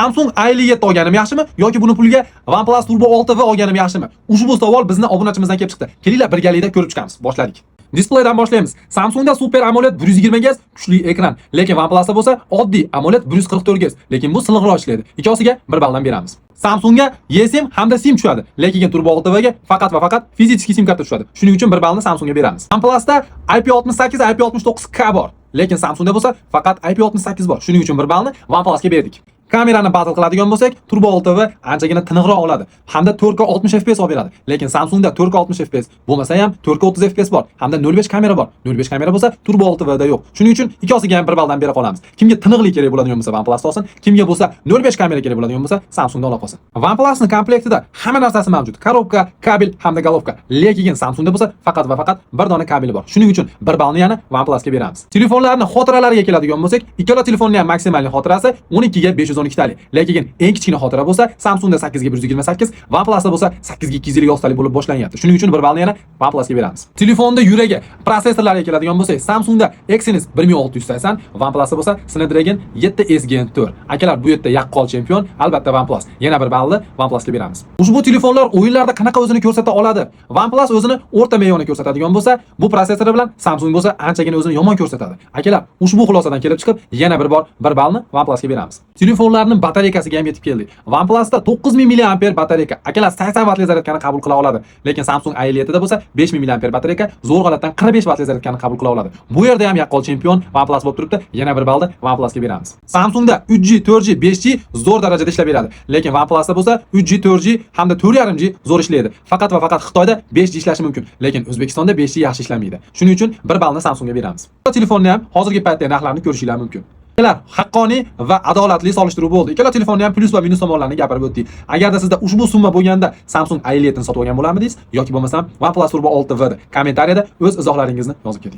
Samsung A57 olganim yaxshimi yoki buni puliga OnePlus Turbo 6V olganim yaxshimi? Ushbu savol bizni obunachimizdan kelib chiqdi. Kelinglar, birgalikda ko'rib chiqamiz. Boshladik. Displeydan boshlaymiz. Samsungda Super AMOLED 120 Hz kuchli ekran, lekin OnePlus'da bo'lsa oddiy AMOLED 144 Hz, lekin bu silliqroq ishlaydi. Ikkovsiga 1 balldan beramiz. Samsungga eSIM hamda SIM tushadi, lekin Turbo 6V ga faqat va faqat физический SIM karta tushadi. Shuning uchun 1 ballni Samsungga beramiz. OnePlus'da IP68, IP69K bor, lekin Samsungda bo'lsa faqat IP68 bor. Shuning uchun 1 ballni OnePlus'ga berdik. Kamerani battle qiladigan bo'lsak, Turbo 6V anchagina tiniqroq oladi hamda 4K 60 FPS olib beradi. Lekin Samsungda 4K 60 FPS bo'lmasa ham 4K 30 FPS bor hamda 0.5 kamera bor. 0.5 kamera bo'lsa Turbo 6Vda yo'q. Shuning uchun ikkosiga ham 1 balldan bera qolamiz. Kimga tiniqlik kerak bo'ladigan bo'lsa, OnePlus olsin, kimga bo'lsa 0.5 kamera kerak bo'ladigan bo'lsa, Samsungda ola qolsin. OnePlus'ning komplektida hamma narsasi mavjud. Коробка, kabel hamda головка. Lekin Samsungda bo'lsa faqat va faqat bir dona kabeli bor. Shuning uchun 1 ballni yana OnePlusga beramiz. Telefonlarni xotiralariga keladigan bo'lsak, ikkala telefonning ham maksimal xotirasi 12 ga 512 talik. Lekin eng kichkina xotira bo'lsa Samsungda 8 ga 128, OnePlusda bo'lsa 8 ga 256 talik bo'lib boshlanyapti. Shuning uchun 1 ballni yana OnePlusga beramiz. Telefonda yuragi, protsessorlarga keladigan bo'lsak, Samsungda Exynos 1680, OnePlusda bo'lsa Snapdragon 7S Gen 4. Akalar, bu yerda yaqqol chempion albatta OnePlus. Yana 1 ballni OnePlusga beramiz. Ushbu telefonlar o'yinlarda qanaqa o'zini ko'rsata oladi? OnePlus o'zini o'rta me'yorni ko'rsatadigan bo'lsa, bu protsessori bilan Samsung bo'lsa anchagina o'zini yomon ko'rsatadi. Akalar, ushbu xulosadan kelib chiqib, yana bir bor 1 ballni OnePlusga beramiz. Telefonlarning batareykasiga ham yetib keldik. OnePlusda 9000 mAh batareyka. Akalar, 80 vattli zaryadkani qabul qila oladi. Lekin Samsung A57 da bo'lsa 5000 mAh batareyka zo'rg'alatdan 45 vattli zaryadkani qabul qila oladi. Bu yerda ham yaqqol chempion OnePlus bo'lib turibdi. Yana 1 ballni OnePlusga beramiz. Samsungda 3G, 4G, 5G zo'r darajada ishlab beradi. Lekin OnePlusda bo'lsa 3G, 4G hamda 4.5G zo'r ishlaydi. Faqat va faqat Xitoyda 5G ishlashi mumkin, lekin O'zbekistonda 5G yaxshi ishlamaydi. Shuning uchun 1 ballni Samsungga beramiz. Telefonni ham hozirgi paytda narxlarini ko'rishingiz mumkin. Akalar, haqqoniy va adolatli solishtiruv bo'ldi. Ikkala telefonni ham plyus va minus tomonlarini gapirib o'tdik. Agarda sizda ushbu summa bo'lganda, Samsung A57 ni sotib olgan bo'larmidingiz yoki bo'lmasam OnePlus Turbo 6V? Kommentariyada o'z izohlaringizni yozib keting.